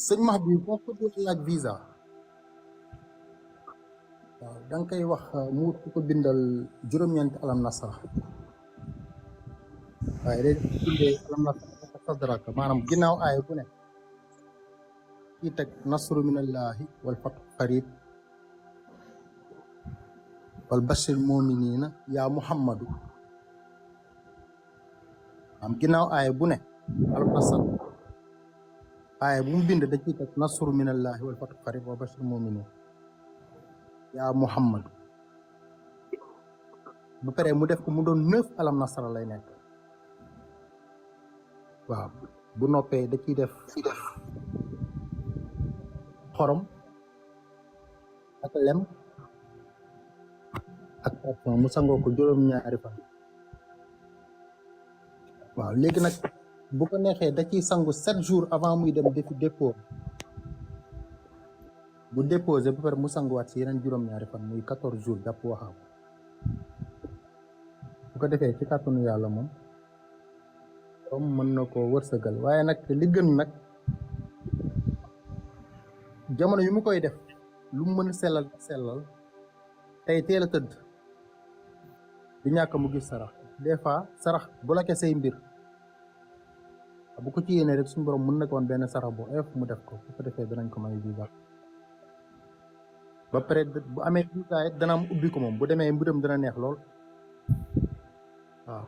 sëñ Mahbou boo ko doon laaj visa waaw da nga koy wax mu wut ku ko bindal juróom-ñeenti alam nasara waaye day bindee alam nasara sadraka maanaam ginnaaw aaya bu ne kii teg nasru minallahi wal fathu qarib wal bashir muminina yaa muhammadu am ginnaaw aaya bu ne alam nasara aaya bu mu bind da ciy teg nasru minallahi wal fathu qarib wal bashir muminina yaa muhammadu ba pare mu def ko mu doon 9 alam nasara lay nekk waaw bu noppee da ciy def xorom ak lem ak parfum mu sangoo ko juróom-ñaari fan waaw léegi nag bu ko neexee da ciy sangu 7 jours avant muy dem defi dépôt bu déposé ba pare mu sanguwaat si yeneen juróom-ñaari fan muy 14 jours jàpp waxaam bu ko defee ci kàttanu yàlla moom comme mën na koo wërsëgal waaye nag li gën nag jamono yu mu koy def lu mu mën a sellal tey teel a tëdd di ñàkk mu gis sarax des fois sarax bloqué say mbir bu ko ci yéene rek suñu borom mën na ko woon benn sarax bu oyof mu def ko bu ko defee danañ ko may visa ba pare bu amee visa it dana am ubbi ko moom bu demee mbiram dana neex lool waaw